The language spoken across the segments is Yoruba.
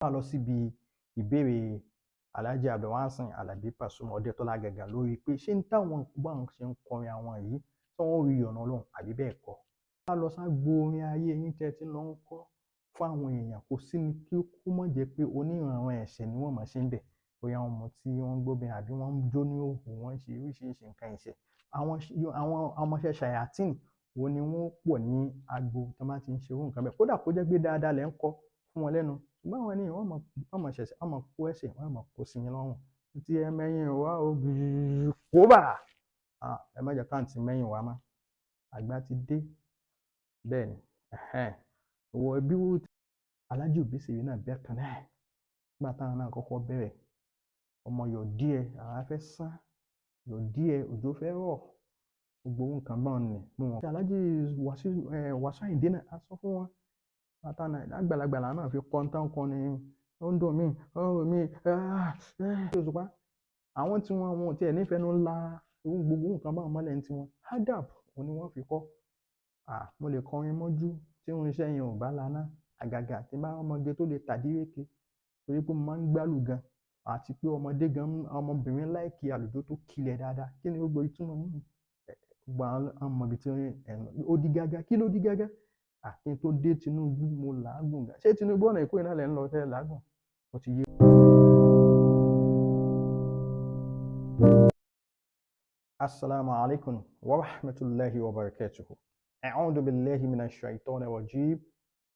Ká lọ síbi ìbéèrè Alhaji Abdulwasin Alabi Pasuma Ọdẹ́tọ́lá gàgà lórí pé ṣé ń táwọn báwọn ṣe ń kọrin àwọn yìí tí wọ́n rí ọ̀nà Ọlọ́run àbí bẹ́ẹ̀ kọ́. Ká lọ ságbo orin ayé yín tẹ́ ti lọ ń kọ́ fún àwọn èèyàn, kò sí ni kí ó mọ̀ jẹ́ pé oníranran ẹ̀ṣẹ̀ ni wọ́n máa ṣe ń bẹ̀. Bóyá wọ́n mutí, wọ́n ń gbóbìnrin àbí wọ́n ń jó ní òhò, wọ́n ń ṣe oríṣiríṣi nǹkan ẹ̀ṣẹ̀. Àwọn ọmọọṣẹ́ ṣàyátìn wo ni wọ́n pọ̀ ní agbo tí wọ́n bá ti ń ṣe irú nǹkan bẹ́ẹ̀. Kódà kó jẹ́ pé dáadáa lẹ̀ ń kọ́ fún wọn lẹ́nu. Ṣùgbọ́n àwọn ènìyàn wọ́n máa ṣẹ̀ṣẹ̀, wọ́n máa kó ẹ̀ṣẹ̀, wọ́n máa kó sí yín lọ́rùn. Tí ẹ mẹ́yìn wá ó kóbà. Ẹ má jẹ́ káǹtì mẹ́yìn wá mọ́. Àgbà ti dé. Bẹ́ẹ̀ ni. Ìwọ bí wú Alhaji Obesere náà bẹ́ẹ̀ kan náà. Nígbà táwọn náà kọ́kọ́ bẹ̀rẹ̀, ọmọ yọ̀ díẹ̀, àrá fẹ́ sán, yọ̀ díẹ̀, òjò fẹ́ rọ̀. Gbogbo nǹkan báun ni mú wọn. Alhaji Wasiu Ayinde náà á sọ fún wọn. Bàtà náà àgbàlagbà làwọn náà fi kọ́ ń tán kọ́ ni ó ń dùn mí, ó ń rò mí, Òṣùpá. Àwọn tí wọn ò tiẹ̀ nífẹ̀ẹ́ nu ńlá gbogbo nǹkan báun mọ́lẹ̀ ní tiwọn. Adab òun ni wọ́n fi kọ́. Mo lè kọrin mọ́jú tí irinṣẹ́ yẹn ò bá laná. Àgàgà tí bá ọmọge tó lè tàdíréke torí pé mo máa ń gbálù gan àti pé ọmọdé gan, ọmọbìnrin láìkí àlùjó tó kilẹ̀ dáadáa. Kí ni gbogbo ìtumọ̀ yìí? Gbogbo àwọn ọmọ ibi tí ó di gágá. Kí ló di gágá? Kí n tó dé Tinubu mo làágùn gan. Ṣé Tinubu ọ̀nà Èkó yìí náà lẹ̀ ń lọ tẹ́ làágùn? Ó ti yé. Assalamu alaikum wa rahmatullahi wa barakatuhu. A'udhu billahi minash shaitani rajim.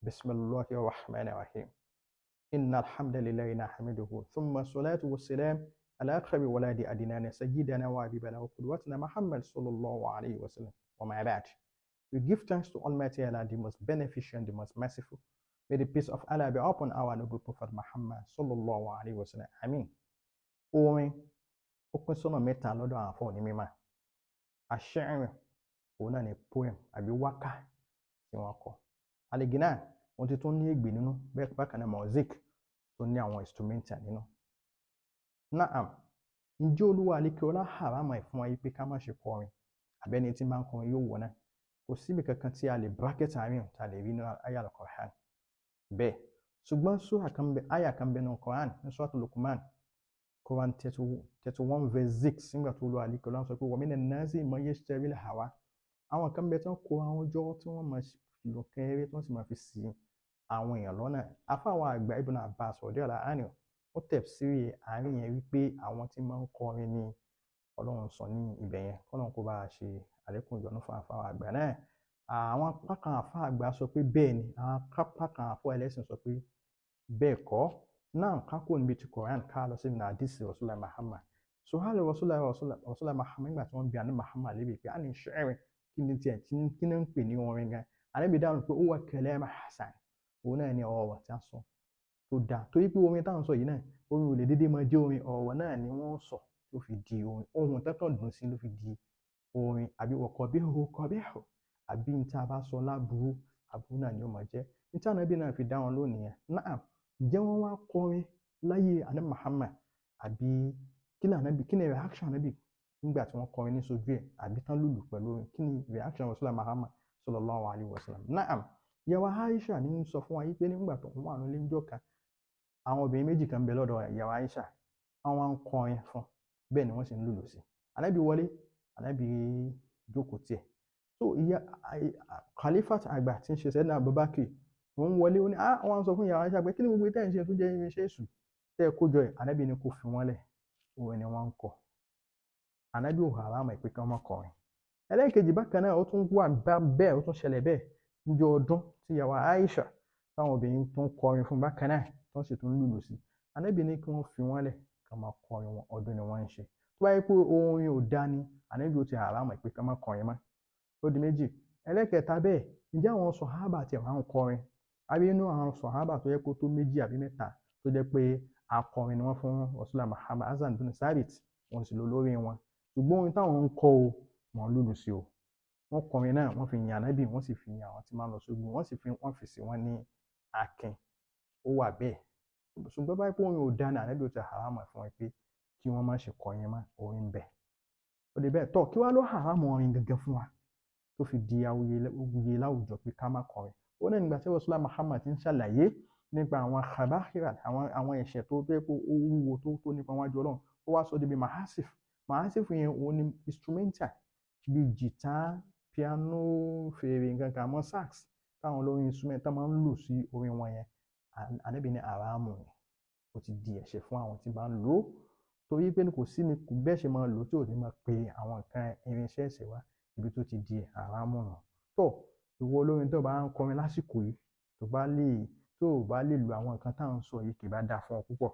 Bismillahir rahmanir rahim. Innal hamdalillahi nahmaduhu thumma salatu wassalam ala akhiri waladi adinana sayyidina wa habibina wa qudwatina Muhammad sallallahu alayhi wa sallam. Wa ma ba'd. We give thanks to Almighty Allah, the most beneficent, the most merciful. May the peace of Allah be upon our noble Prophet Muhammad sallallahu alayhi wa sallam. Amin. Orin ó pín sọ́nà mẹ́ta lọ́dọ̀ àwọn àfọ́ onímọ̀. Aṣẹ́rìn òun náà ni poem àbí wákà tí wọ́n kọ. Àlìgínà wọ́n ti tún ní ègbè nínú, bẹ́ẹ̀ bákan náà music tó ní àwọn instrumental nínú. Naam, ǹjẹ́ Olúwa àlekè ọlá haram ẹ̀ fún wa yìí pé ká má ṣe kọrin àbẹ́ni tí máa ń kọrin yóò wọ̀ náà. Kò síbi kankan tí a lè bracket àárín tá a lè rí nínú àyá al-Qur'an. Bẹ́ẹ̀ ṣùgbọ́n sura kan bẹ, àyà kan bẹ nínú Qur'an ní Suratul Luqman, Quran 31 verse 6 nígbà tó Olúwa àlekè ọlá sọ pé wa minan nasi man yashtari al-hawa. Àwọn kan bẹ tí wọ́n kó àwọn jọ tí wọ́n máa lò kẹ́rẹ́ tí wọ́n sì máa fi ṣì àwọn èèyàn lọ́nà. Àfáà àgbà Ibn Abbas radiyallahu anhu ó tafsiri àárín yẹn wípé àwọn tí máa ń kọrin ni Ọlọ́run sọ ní ibẹ̀ yẹn. K'Ọlọ́run kó bá a ṣe àlékún ìyọ́nú fún àfáà àgbà náà. Àwọn apá kan àfáà àgbà sọ pé bẹ́ẹ̀ ni, àwọn apá kan àfáà ẹlẹ́sìn sọ pé bẹ́ẹ̀ kọ́. Náà ká kúrò níbi tí Quran ká lọ sí hadisi Rasulullah Muhammad. Suhali Rasulullah Muhammad nígbà tí wọ́n bi àná Muhammad lébi pé a ní ṣẹ́rin kí ni tiẹ̀ kí ni ń pè ní orin gan. Ànábì dáhùn pé huwa kalam hasan. Òun náà ni ọ̀rọ̀ tí a sọ tó dáa. Torí pé orin táwọn sọ yìí náà, orin ò lè dédé máa jẹ́ orin, ọ̀rọ̀ náà ni wọ́n sọ tó fi di orin. Ohun tẹ́kàn dùn sí ló fi di orin àbí wọ̀kọ̀ bí ó kọ̀ bí ó àbí ní tí a bá sọ láburú, àbúrú náà ni ó máa jẹ́. Ní tí Ànábì náà fi dá wọn lónìí yẹn. Naam, ǹjẹ́ wọ́n wá kọrin láyé Ànábì Muhammad àbí kí ni Ànábì, kí ni reaction Ànábì nígbà tí wọ́n kọrin ní sojú ẹ̀ àbí tán lùlù pẹ̀lú orin? Kí ni reaction Rasulullah Muhammad sallallahu alayhi wa sallam? Naam, ìyàwó Aisha ní ń sọ fún wa yìí pé nígbà tó ń wà nílé ńjọ́ kan, àwọn obìnrin méjì kan bẹ lọ́dọ̀ ìyàwó Aisha, wọ́n wá ń kọrin fún, bẹ́ẹ̀ ni wọ́n sì ń lùlù sí. Ànábì wọlé, Ànábì jókòó tiẹ̀. So ìyá Khalifat àgbà tí ń ṣe Sayyidina Abubakar, wọ́n wọlé, ó ní, wọ́n sọ fún ìyàwó Aisha pé kí ni gbogbo tẹ́ ń ṣe tó jẹ́ irinṣẹ́ èṣù tẹ́ ẹ kó jọ ẹ̀. Ànábì ní kó fi wọ́n lẹ̀, òun ni wọ́n ń kọ. Ànábì ò haram ẹ̀ pé kí wọ́n má kọrin. Ẹlẹ́ẹ̀kejì bákan náà, ó tún wà bẹ́ẹ̀, ó tún ṣẹlẹ̀ bẹ́ẹ̀ níjọ́ ọdún tí ìyàwó Aisha táwọn obìnrin tó ń kọrin fún bákan náà tó sì tún lùlù sí. Ànábì ní kí wọ́n fi wọ́n lẹ̀ kí wọ́n máa kọrin wọn, ọdún ni wọ́n ń ṣe. Tó bá yẹ pé orin ò dá ni, Ànábì ó ti haram ẹ̀ pé kí wọ́n má kọrin mọ́. Ó di méjì. Ẹlẹ́kẹta bẹ́ẹ̀, ǹjẹ́ àwọn sọ̀hábà tí wọ́n ń kọrin? Àbí inú àwọn sọ̀hábà tó yẹ kó tó méjì àbí mẹ́ta tó jẹ́ pé akọrin ni wọ́n fún Rasulullah Muhammad Hassan bin Sabit, wọ́n sì lọ lórí wọn. Ṣùgbọ́n orin táwọn ń kọ o, wọ́n lùlù sí o. Wọ́n kọrin náà, wọ́n fi yin Ànábì, wọ́n sì fi yin àwọn tí máa ń lọ sógun, wọ́n sì fi wọ́n fi sí wọn ní akin. Ó wà bẹ́ẹ̀. Ṣùgbọ́n báyìí pé orin ò dá ni, Ànábì ó ti haram ẹ̀ fún wọn pé kí wọ́n má ṣe kọrin mọ́, orin ń bẹ. Ó di bẹ́ẹ̀ tọ́, kí wá ló haram orin gangan fún wa tó fi di awuyewuye láwùjọ pé ká má kọrin. Ó náà nígbà tí Rasulullah Muhammad ti ń ṣàlàyé Nípa àwọn khabahira, àwọn ẹ̀ṣẹ̀ tó jẹ́ pé ó wúwo tó nípa wájú Ọlọ́run, ó wá sọ di bí mahasif. Mahasif yẹn òun ni instrumental bíi jìtá, piano, fèrè, nǹkan kan, àmọ́ sax táwọn olórin instrument tá máa ń lò sí orin wọn yẹn, Ànábì ní haramu ni. Ó ti di ẹ̀ṣẹ̀ fún àwọn tí bá ń lò ó, torí pé kò sí ni kò bẹ́ẹ̀ ṣe máa lò ó tí ò ní máa pe àwọn nǹkan irinṣẹ́ ẹ̀ṣẹ̀ wá, ibi tó ti di haramu nù. Tó ìwọ olórin tó bá ń kọrin lásìkò yìí, tó bá lè lo àwọn nǹkan tá à ń sọ yìí, kì bá dáa fún ọ púpọ̀,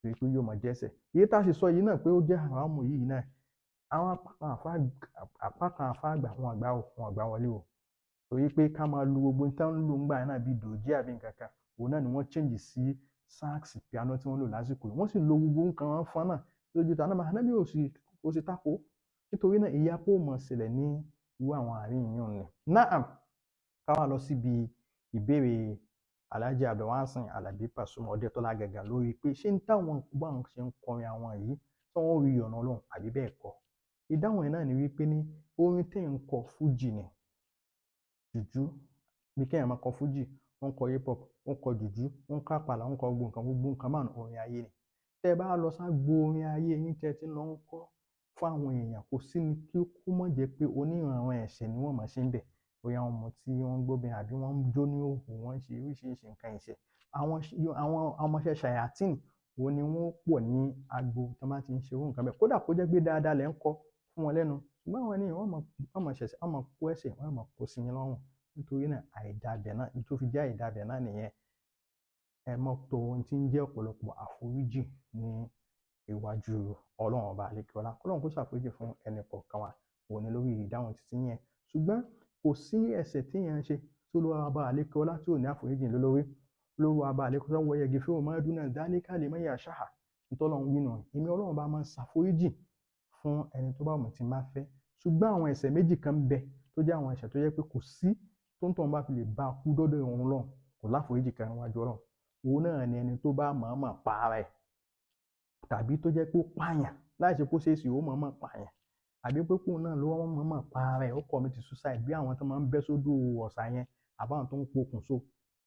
torí pé yóò máa jẹ́ṣẹ̀. Èyí tá a sì sọ yìí náà pé ó jẹ́ haramu yìí náà, àwọn apá kan àfáà àgbà wọn àgbà ò, wọn àgbà wọlé o, torí pé ká máa lu gbogbo nǹkan ń lò ńgbà náà bíi dòjé àbí nǹkan kan, òun náà ni wọ́n change sí sax, piano tí wọ́n lò lásìkò yìí. Wọ́n sì lo gbogbo nǹkan wọn fún náà lójú ta náà, Ànábì ò sì tako. Nítorí náà ìyapa ò mọ̀ ṣẹlẹ̀ ní irú àwọn àárín yìí ni. Naam, ká wá lọ síbi ìbéèrè Alhaji Abdulwasin Alabi Pasuma Ọdẹ́tọ́lá gàgà lórí pé ṣé ń táwọn bá ń ṣe ń kọrin àwọn yìí tí wọ́n rí ọ̀nà Ọlọ́run àbí bẹ́ẹ̀ kọ́. Ìdáhùn ẹ̀ náà ni wípé ní orin tẹ́ ń kọ fújì ni, jùjú, bí kéèyàn máa kọ fújì, ó ń kọ hip hop, ó ń kọ jùjú, ó ń kọ àpàlà, ó ń kọ gbogbo nǹkan márùn-ún orin ayé ni. Tẹ́ ẹ bá lọ ságbo orin ayé yín tẹ́ ẹ ti lọ ń kọ́ fún àwọn èèyàn, kò sí ni kí ó mọ̀ jẹ́ pé oníranran ẹ̀ṣẹ̀ ni wọ́n máa ṣe ń bẹ̀. Bóyá wọ́n mutí, wọ́n ń gbóbìnrin àbí wọ́n ń jó ní òhò, wọ́n ń ṣe oríṣiríṣi nǹkan ẹ̀ṣẹ̀. Àwọn ọmọọṣẹ́ ṣàyàtìn wo ni wọ́n pọ̀ ní agbo tí wọ́n bá ti ń ṣe irú nǹkan bẹ́ẹ̀. Kódà kó jẹ́ pé dáadáa lẹ̀ ń kọ́ fún wọn lẹ́nu, ṣùgbọ́n àwọn ènìyàn wọ́n máa ṣẹ̀ṣẹ̀, wọ́n máa kó ẹ̀ṣẹ̀, wọ́n máa kó sí yín lọ́rùn. Nítorí náà àìdábẹ̀ náà, tó fi jẹ́ àìdábẹ̀ náà nìyẹn. Ẹ mọ̀ tó ohun tí ń jẹ́ ọ̀pọ̀lọpọ̀ àforíjì ní iwájú Ọlọ́run Ọba àlékí ọlá. Ọlọ́run kó ṣàforíjì fún ẹnì kọ̀ọ̀kan wa, òun ni lórí ìdáhùn títí yẹn. Ṣùgbọ́n kò sí ẹ̀ṣẹ̀ tí èèyàn ń ṣe tó Olúwa Ọba àlékí ọlá tí ò ní àforíjì lólórí. Olúwa Ọba àlékí ọlá wọ yẹgi fún ọmọ ẹdún náà dálé kálí mọ́ ìyá ṣáà. Nítorí Ọlọ́run wí nù, èmi Ọlọ́run bá máa ń ṣàforíjì fún ẹni tó bá wù tí máa fẹ́. Ṣùgbọ́n àwọn ẹ̀ṣẹ̀ méjì kan ń bẹ tó jẹ́ àwọn ẹ̀ṣẹ̀ tó jẹ́ pé kò sí tó ń tọ́ bá fi lè bá kú dọ́dọ̀ òun lọ́hùn, kò láforíjì kan níwájú Ọlọ́run. Òun náà ni ẹni tó bá mọ̀ọ́mọ̀ pa ara ẹ̀, tàbí tó jẹ́ pé ó pààyàn láì ṣe kó ṣe é ṣe, ó mọ̀ọ́mọ̀ pààyàn, àbí pé kóun náà ló mọ̀ọ́mọ̀ pa ara ẹ̀, ó commit suicide bí àwọn tó máa ń bẹ́ sódò ọ̀sà yẹn, àbáwọn tó ń pokùnso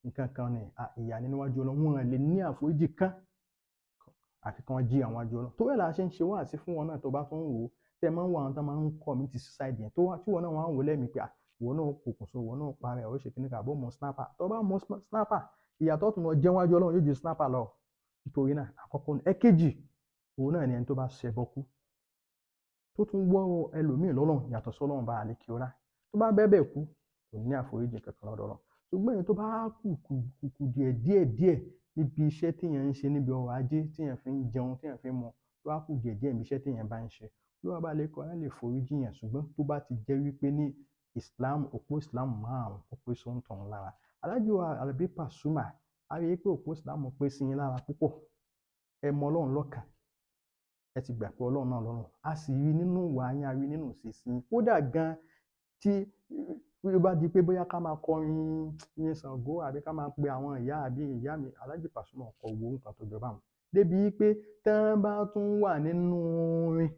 nǹkan kan ni ìyà ní níwájú Ọlọ́run. Wọn lè ní àforíjì kan àfi kí wọ́n jí àwọn àjọ Ọlọ́run. Torí ẹ̀ la ṣe ń ṣe wáàsí fún wọn náà tó bá tún ń wò ó, tẹ́ ẹ máa ń wo àwọn tó máa ń commit suicide yẹn, tó wá tí wọn náà wá ń wò lẹ́mìí pé ìwọ náà pokùnso, ìwọ náà pa ara ẹ̀, ó ṣe kíní kan, àbó mọ snapper. Tó bá mọ snapper, ìyàtọ̀ tó lọ jẹ́ wájú Ọlọ́run yóò ju snapper lọ. Nítorí náà àkọ́kọ́ ní ẹ̀kejì, òun náà ni ẹni tó bá ṣẹbọ kú, tó tún wọ́ ẹlòmíì lọ́lọ́run yàtọ̀ sọ́lọ́run bá àlékí ọlá, tó bá bẹ́ẹ̀ kú, kò ní àforíjì kankan lọ́dọ̀ Ọlọ́run. Ṣùgbọ́n èyí tó bá kù díẹ̀ díẹ̀ díẹ̀ níbi iṣẹ́ téèyàn ń ṣe, níbi ọrọ̀ ajé téèyàn fi ń jẹun, téèyàn fi ń mu, tó bá kù díẹ̀ díẹ̀ níbi iṣẹ́ téèyàn bá ń ṣe, Olúwa bá àlékí ọlá lè foríjì yàn. Ṣùgbọ́n tó bá ti jẹ́ wípé ní Islam, òpó Islam márùn-ún ó pé sóńtọ̀hún lára. Alhaji wa Alabi Pasuma, a rí i pé òpó Islam pé sí yín lára púpọ̀. Ẹ mọ Ọlọ́run lọ́kàn, ẹ ti gbà pé Ọlọ́run náà lọ́run, a sì rí nínú ìwà yín, a rí nínú ìṣesí yín. Kódà gan tí ó bá di pé bóyá ká máa kọrin yín Ṣàngó àbí ká máa pe àwọn ìyá àbí ìyá mi, Alhaji Pasuma kọ wo nǹkan tó jọba wọn. Débi pé tán bá tún wà nínú orin,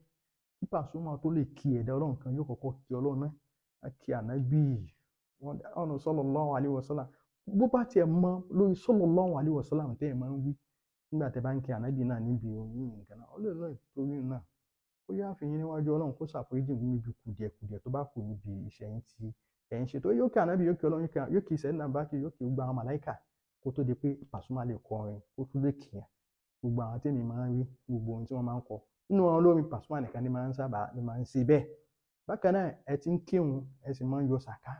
kí Pasuma tó lè kí ẹ̀dá Ọlọ́run kan, yóò kọ́kọ́ kí Ọlọ́run náà, á kí Ànábì ọ̀nà sallallahu alaihi wasallam. Bó bá tiẹ̀ mọ lórí sallallahu alaihi wasallam tẹ́ ẹ̀ máa ń wí nígbà tẹ́ bá ń kí Ànábì náà níbi orin nǹkan náà, ó lè lọ́ọ̀ torí náà ó yá fi yín níwájú Ọlọ́run kó ṣàforíjì níbi kùdìẹ̀kùdìẹ̀ tó bá kù níbi iṣẹ́ yín tí ẹ̀ ń ṣe. Tó yóò kí Ànábì, yóò kí Ọlọ́run, yóò kí Sayyidina Bakr, yóò kí gbogbo àwọn màláìkà kó tó di pé Pasuma lè kọrin, kó tó lè kìyàn. Gbogbo àwọn tèmi máa ń rí gbogbo ohun tí wọ́n máa ń kọ nínú àwọn olórin, Pasuma nìkan ni máa ń sábà ni máa ń ṣe bẹ́ẹ̀. Bákan náà ẹ ti ń kírun, ẹ sì máa ń yọ sàká,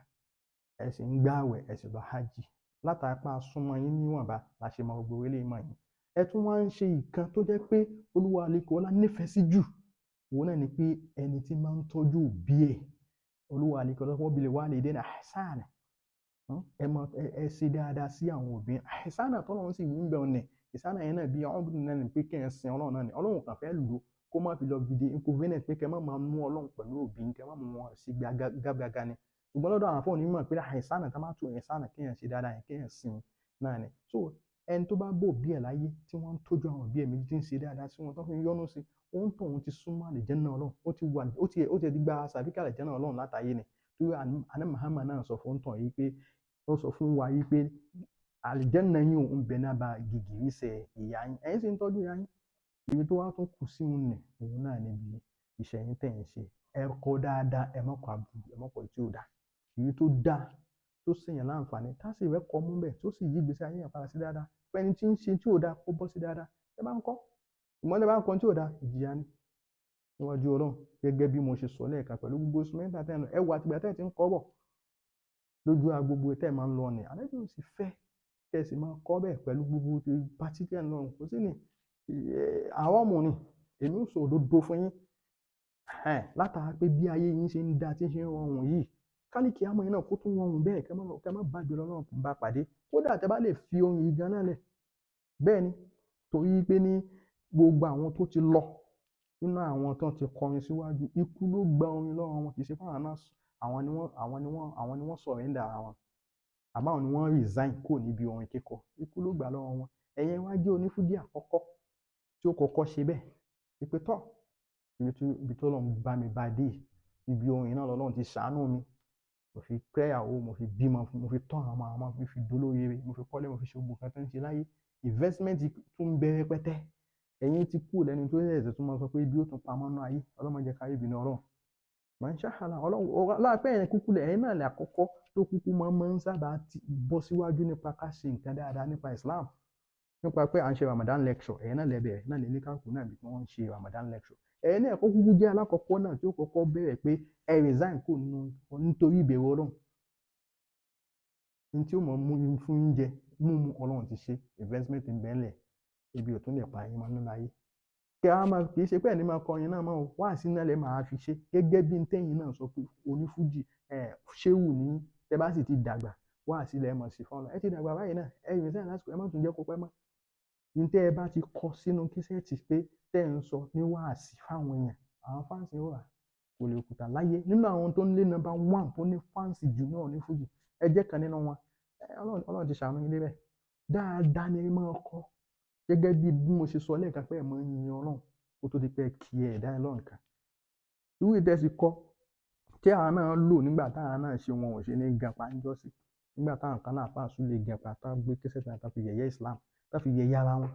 ẹ sì ń gbààwẹ̀, ẹ sì lọ hajj. Látàpá súnmọ́ yín níwọ̀nba la ṣe mọ gbogbo eléyìí mọ̀ yín. Ẹ tún wá ń ṣe ìkan tó jẹ́ pé Olúwa àlékí ọlá nífẹ̀ẹ́ sí jù. Òun náà ni pé ẹni tí máa ń tọ́jú òbí ẹ̀, Olúwa àlékí ọlá wọ́n bil walidayni ihsana. Ẹ mọ ẹ ṣe dáadáa sí àwọn òbí. Ihsana tọ́lọ́run sì wí ń bẹ̀ ọ̀nẹ̀. Ihsana yẹn náà bí ọ̀hún náà ni pé kí ẹ sin Ọlọ́run náà ni. Ọlọ́run kàn fẹ́ lò kó má fi lọ fi di inconvenient pé kí ẹ má máa mú Ọlọ́run pẹ̀lú òbí, kí ẹ má mú wọn sí gágaga ni. Ṣùgbọ́n lọ́dọ̀ àwọn àfọ́ọ̀nì mímọ̀ pé ihsana tá máa tu ihsana kí ẹ ṣe dáadáa yẹn, kí ẹ sin náà ni. So ẹni tó bá bò òbí ẹ̀ láyé tí wọ́n ń tọ́jú àwọn òbí ẹ̀ méjì tí ń ṣe dáadáa sí wọn tó fi ń yọ́nú sí, òun tóun ti súnmọ́ àlùjánnà Ọlọ́run, ó ti wà, ó ti gba sàbíkà àlùjánnà Ọlọ́run látayé ni. Torí Ànábì Muhammad náà sọ fún tàn yìí pé ó sọ fún wa yìí pé Àlìjẹ́nà yín òun bẹ náà bá gìgìrísẹ̀ ìyá yín, ẹ̀yin sì ń tọ́jú ìyá yín. Ibi tó wá tún kù sí òun nì, òun náà níbi iṣẹ́ yín tẹ̀ ń ṣe. Ẹ kọ́ dáadáa, ẹ má kọ aburú, ẹ má kọ èyí tí ò dáa. Èyí tó dáa tó ṣèyàn láǹfààní, tá sì rẹ́kọ̀ọ́ mú bẹ́ẹ̀, tó sì yí ìgbésí ayé yẹn padà sí dáadáa. Fẹ́ni tí ń ṣe tí ò dáa kó bọ́ sí dáadáa. Ẹ bá ń kọ́, ìmọ̀ tẹ́ bá ń kọ́ tí ò dáa, ìjìyà ni níwájú Ọlọ́run. Gẹ́gẹ́ bí mo ṣe sọ lẹ́ẹ̀kan pẹ̀lú gbogbo instrumental tẹ́ ń lò, ẹ wo àtìgbà tẹ́ ẹ ti ń kọ́ bọ̀ lójú agbogbo tẹ́ ẹ máa ń lọ ni. Ànábì ò sì fẹ́ kẹ́ ẹ sì máa kọ́ bẹ́ẹ̀ pẹ̀lú gbogbo pátí tẹ́ ẹ ń lọ. Kò sí ni àwọn ọmọ ni èmi ò sọ òdodo fún yín látara pé bí ayé yín ṣe ń da tí ń ṣe ń rọrùn yìí, kálíkì àmọ́ yín náà kó tún rọrùn bẹ́ẹ̀, kẹ́ má bá jùlọ náà bá pàdé. Kódà tẹ́ bá lè fi orin yìí gan náà lẹ̀ bẹ́ẹ̀ ni, torí pé ní gbogbo àwọn tó ti lọ nínú àwọn tó ti kọrin síwájú, ikú ló gba orin lọ́wọ́ wọn, kì í ṣe fún àwọn náà. Àwọn ni wọ́n surrender ara wọn, àmọ́ àwọn ni wọ́n resign kúrò níbi orin kíkọ. Ikú ló gbà lọ́wọ́ wọn. Ẹ̀yin wá jẹ́ onífújì àkọ́kọ́ tí ó kọ́kọ́ ṣe bẹ́ẹ̀, ìpè tọ́ ibi tó lọ́n bá mi bá dé, ibi orin náà lọ́lọ́run ti ṣàánú mi. Mo fi kẹ́yàwó, mo fi bímọ, mo fi tọ́ àwọn ọmọ, mo fi dolóore, mo fi kọ́lé, mo fi ṣe gbogbo nǹkan tó ń ṣe láyé. Investment tún ń bẹ rẹpẹtẹ. Ẹ̀yin ti kú lẹ́nu tó ṣẹ̀ṣẹ̀ tún máa sọ pé ibi ó tún pamọ́ nú ayé. Ọlọ́run jẹ́ ká rí ìbínú Ọlọ́run. Màá ń ṣàhàlà Ọlọ́run láàpẹ́ ẹ̀yin kúkú lẹ̀, ẹ̀yin náà lè àkọ́kọ́ tó kúkú máa ń sábà bọ́ síwájú nípa ká ṣe nǹkan dáadáa nípa Islam. Nípa pé à ń ṣe Ramadan lecture, ẹ̀yin náà lè bẹ̀rẹ̀ náà lè ní káàkó náà bí wọ́n ń ṣe Ramadan lecture. Ẹ̀yin náà kó kúkú jẹ́ alákọ̀ọ́kọ́ náà tí ó kọ́kọ́ bẹ̀rẹ̀ pé ẹ resign kò nù nítorí ìbẹ̀rù Ọlọ́run. Ní tí ó mọ̀ mú fún oúnjẹ mímu Ọlọ́run ti ṣe investment ń bẹ́ẹ̀lẹ̀, ibi ò tún lè pa ẹ̀yin mọ́ nínú ayé. Kí a máa kì í ṣe pé ẹni máa kọrin náà mọ́ o, wá sí náà lè máa fi ṣe gẹ́gẹ́ bí tẹ́yìn náà sọ pé onífújì ẹ̀ ṣéwù ní tẹ́ bá sì ti dàgbà wá sí lẹ́ mọ̀ sí fọ́nà. Ẹ ti dàgbà báyìí náà, ẹ resign lásìkò, ẹ má tún jẹ́ kó pẹ́ mọ́. Ní tẹ́ ẹ bá ti kọ sínú kíṣẹ́ẹ̀tì pé tẹ́ ẹ ń sọ ní wáàsí fáwọn èèyàn, àwọn fáǹsì wà kò lè kùtà láyé. Nínú àwọn tó ń lé nọ́mbà 1 tó ní fáǹsì jù náà ní fújì, ẹ jẹ́ kan nínú wọn. Ọlọ́run ti ṣàánú yín débẹ̀. Dáadáa ni ẹ máa kọ́. Gẹ́gẹ́ bí mo ṣe sọ lẹ́ẹ̀kan pé ẹ máa ń yin Ọlọ́run kó tó di pé ẹ kí ẹ dá Ọlọ́run kan. Irú ìtẹ́sí kọ́ tí àwọn náà lò nígbà táwọn náà ṣe wọn ò ṣe ní gàpá ń jọ́sí. Nígbà táwọn kan náà fáṣú lè gàpá tá gbé késẹ̀ tá fi yẹ̀yẹ́ Islam, tá fi yẹ̀yẹ́ ara wọn.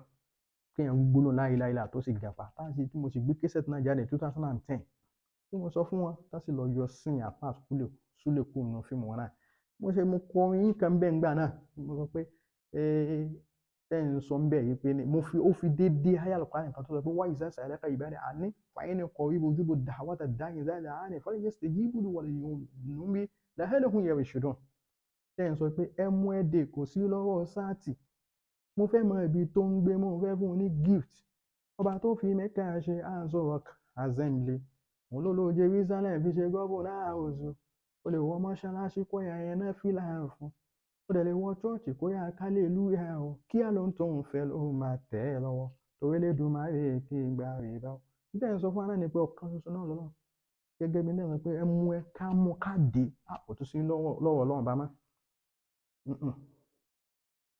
Kéèyàn gbóná láìláìlà tó sì gàpá. Tá sì tí mo sì gbé késẹ̀ náà jáde 2010. Tí mo sọ fún wọn, tá sì lọ yọ sin àpá Súlè kú nínú fíìmù wọn náà. Mo ṣe mo kọ orin yín kan bẹ́ẹ̀ ńgbà náà. Mo sọ pé ẹ ń sọ ń bẹ̀ yìí pé ní mo fi ó fi dédé ayé Al-Qur'an kan tó sọ pé wá ìsá sàlẹ́kà ìbára àní fàyín ní kọ̀wé ojúbọ dàwátà dáhìn záàlà àní fọlẹ́ yẹn sì jíbù ní wàlẹ̀ yòó bí làhẹ́lẹ́hùn yẹ̀rì ṣùdùn. Ẹ ń sọ pé ẹ mú ẹ dè kò sí lọ́wọ́ sáàtì. Mo fẹ́ mọ ibi tó ń gbé, mo fẹ́ fún un ní gift. Ọba tó fi Mẹ́kà ṣe Aso Rock Assembly. Òun ló lo Jerusalem fi ṣe gọ́bùn náà oṣù. O lè wọ mọ́ṣáláṣí kó yà yẹn náà fìlà fún. Ó dẹ̀ lè wọ chọ́ọ̀chì kó yà hallelujah o. Kí á ló ń tóun fẹ́ ló máa tẹ̀ ẹ́ lọ́wọ́. Torí Elédùmarè kí n gba rìbá o. Níta ẹ̀ ń sọ fún wa náà ni pé ọ̀kan ṣoṣo náà lọ́lọ́run. Gẹ́gẹ́ bí náà sọ pé ẹ mú ẹ ká mú ká dé, a kò tún sí lọ́wọ́ Ọlọ́run bá má.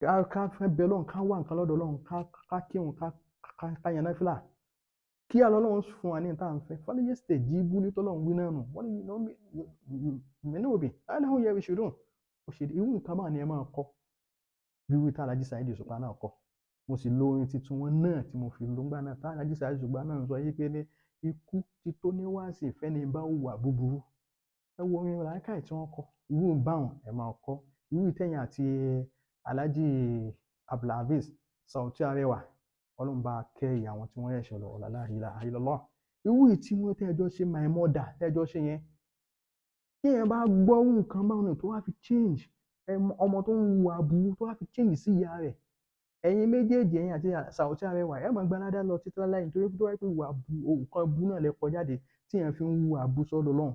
Ká fẹ́ bẹ Ọlọ́run, ká wá nǹkan lọ́dọ̀ Ọlọ́run, ká kírun, ká yan náfìlà. Kí á lọ́lọ́run fún wa ní ìta ń fẹ́. Fọlẹ́ yẹ́ sítẹ̀ jí búlé tọ́lọ́run wí náà nù. Wọ́n lè mí òbí. Aláhùn yẹ ìṣòro. Ó ṣe irú nǹkan máa ni ẹ máa kọ́. Bí wí tá Alhaji Saheed Òṣùpá náà kọ́. Mo sì lo orin tuntun wọn náà tí mo fi lò ńgbà náà. Tá Alhaji Saheed Òṣùpá náà ń sọ yí pé ní ikú ti tó ní wáàsí ìfẹ́ ni bá hùwà búburú. Ẹ wo orin làákàyè tí wọ́n kọ. Irú báwọn ẹ máa kọ́. Irú ìtẹ̀yìn àti Alhaji Abdulhafiz Sauty Arẹwà. Ọlọ́run bá kẹ́ ìyá wọn tí wọ́n ṣẹ̀ṣẹ̀ lọ, la ilaha illallah. Irú ìtí wọn tẹ́jọ́ ṣe my mother tẹ́jọ́ ṣe yẹn. Tí èèyàn bá gbọ́ nǹkan báwọn tó wá fi change ọmọ tó ń hùwà aburú tó wá fi change sí ìyá rẹ̀. Ẹ̀yin méjèèjì ẹ̀yin àti Sauty Arẹwà ẹ máa gbalada lọ títí láéláé nítorí tó wáyé pé ìwà nǹkan bú náà lè kọjá dé tí èèyàn fi ń hùwà aburú sọ́dọ̀ Ọlọ́run.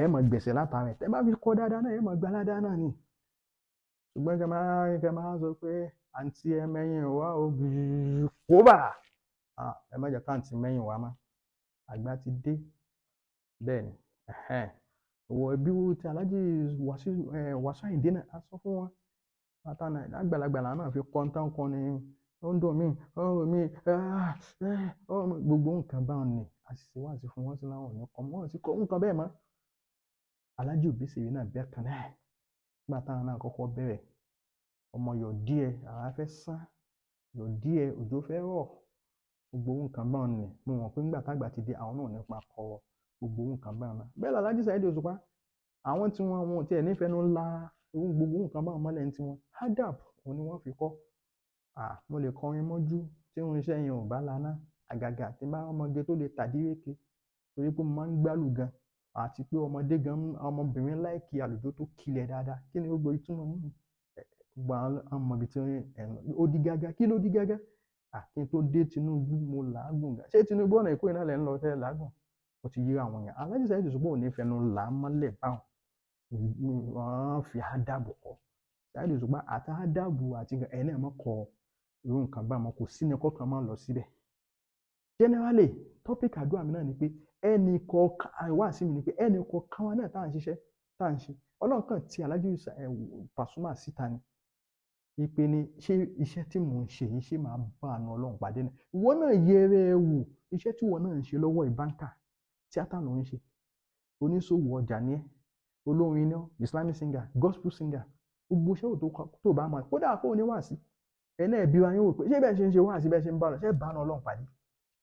Ẹ máa gbẹ̀sẹ̀ látara ẹ̀. Tẹ́ bá fi kọ́ dáadáa náà ẹ máa gbalada náà ni. Ṣùgbọ́n kẹ́ máa sọ pé àǹtí ẹ mẹ́yìn wá o kóbà. Ẹ má jẹ́ ká àǹtí mẹ́yìn wá mọ́. Àgbà ti dé. Bẹ́ẹ̀ ni. Òwò ẹbí wo ti Alhaji Wasiu Ayinde náà a sọ fún wọn. Bàtà náà àgbàlagbà náà fi kọ́ tán kọ́ ni ó ń dùn mí, ó ń rò mí, gbogbo nǹkan báwọn ni àṣìṣe wá sí fún wọn sí láwọn ò ní kọ́ wọn sì kọ́ nǹkan bẹ́ẹ̀ mọ́. Alhaji Obesere náà bẹ́ẹ̀ kan náà. Nígbà táwọn náà kọ́kọ́ bẹ̀rẹ̀ Ọmọ yọ̀ díẹ̀, àrá fẹ́ sán, yọ̀ díẹ̀, òjò fẹ́ rọ̀. Gbogbo nǹkan báwọn ni mo mọ̀ pé nígbà tágbà ti dé, àwọn náà nípa kọ gbogbo nǹkan báwọn náà. Bẹ́ẹ̀ l'Alhaji Saheed Òṣùpá, àwọn tí wọn wọn tiẹ̀ nífẹ̀ẹ́ ńlá gbogbo nǹkan báwọn mọ́lẹ̀ ní tiwọn. Adab òun ni wọ́n fi kọ́. Mo lè kọrin mọ́jú tí irinṣẹ́ yẹn ò bá laná, àgàgà tí bá ọmọge tó lè tàdíréke, torí pé mo máa ń gbálù gan, àti pé ọmọdé gan, ọmọbìnrin láìkí àlùjọ tó kilẹ̀ dáadáa. Kí ni gbogbo ìtumọ̀ yìí? Gbogbo àwọn ọmọ ibi tí ó di gágá. Kí ló di gágá? Kí n tó dé Tinubu mo làágùn gan. Ṣé Tinubu ọ̀nà Èkó iná lẹ̀ ń lọ tẹ́ làágùn? Ó ti yí àwọn èèyàn. Alhaji Saheed Òṣùpá ò ní fẹnu là á mọ́lẹ̀ báwọn. Wọ́n fi ádàbò kọ́. Saheed Òṣùpá àti ádàbò àti ẹ̀ náà mọ́ kọ irú nǹkan báwọn, kò sí ní kọ́kàn máa lọ síbẹ̀. Generally, topic àdúrà mi náà ni pé ẹnì kọ̀ọ̀kan, wáàsí mi ni pé ẹnì kọ̀ọ̀kan wa náà tá à ń ṣiṣẹ́, tá à ń ṣe. Ọlọ́run kàn ti Alhaji Pasuma síta ni. Ìpè ní ṣé iṣẹ́ tí mò ń ṣe yìí ṣé máa bá àánú Ọlọ́run pàdé ni? Ìwọ náà yẹrẹ ẹ wò, iṣẹ́ tí ìwọ náà ń ṣe lọ́wọ́ ìbáǹkà, tíátà ló ń ṣe, oníṣòwò ọjà ni ẹ́, olórin ni ọ́, Islamic singer, gospel singer, gbogbo iṣẹ́ tó bá máa kódà fún oníwàásí. Ẹ náà bí wa yín wò pé ṣé bẹ́ẹ̀ ṣe ń ṣe wáàsí, bẹ́ẹ̀ ṣe ń bá lọ, ṣé bá àánú Ọlọ́run pàdé?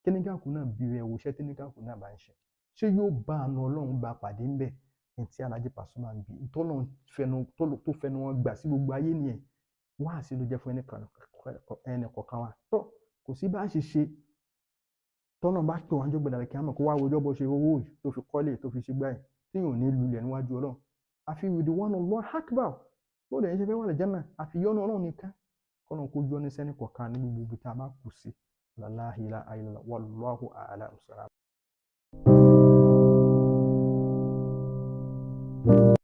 Kíníkàkù náà bí rẹ wò, iṣẹ́ tíníkàkù náà bá ń ṣe, ṣé yóò bá àánú Ọlọ́run bá pàdé ń bẹ̀? Ní tí Alhaji Pasuma ń bí, tó fẹnu wọn gbà sí gbogbo ayé nìyẹn. Wáàsí ló jẹ́ fún ẹnì kọ̀ọ̀kan wa. Tó kò sí bá ṣe ṣe tọ́nà bá pè wọ́n jọ́gbọ̀dà kí á mọ̀ kó wá wọjọ́ bó ṣe owó yìí tó fi kọ́lé tó fi ṣe gbá yìí tí yóò ní lulẹ̀ níwájú Ọlọ́run. Àfi with the one Allah akbar, bó lè ṣe fẹ́ wà lè jẹ́nà, àfi yọ́nú Ọlọ́run nìkan. Kọ́nà kó yọ́nú sẹ́ni kọ̀ọ̀kan ní gbogbo ibi tá a bá kù sí. La ilaha illallah, wallahu a'lam.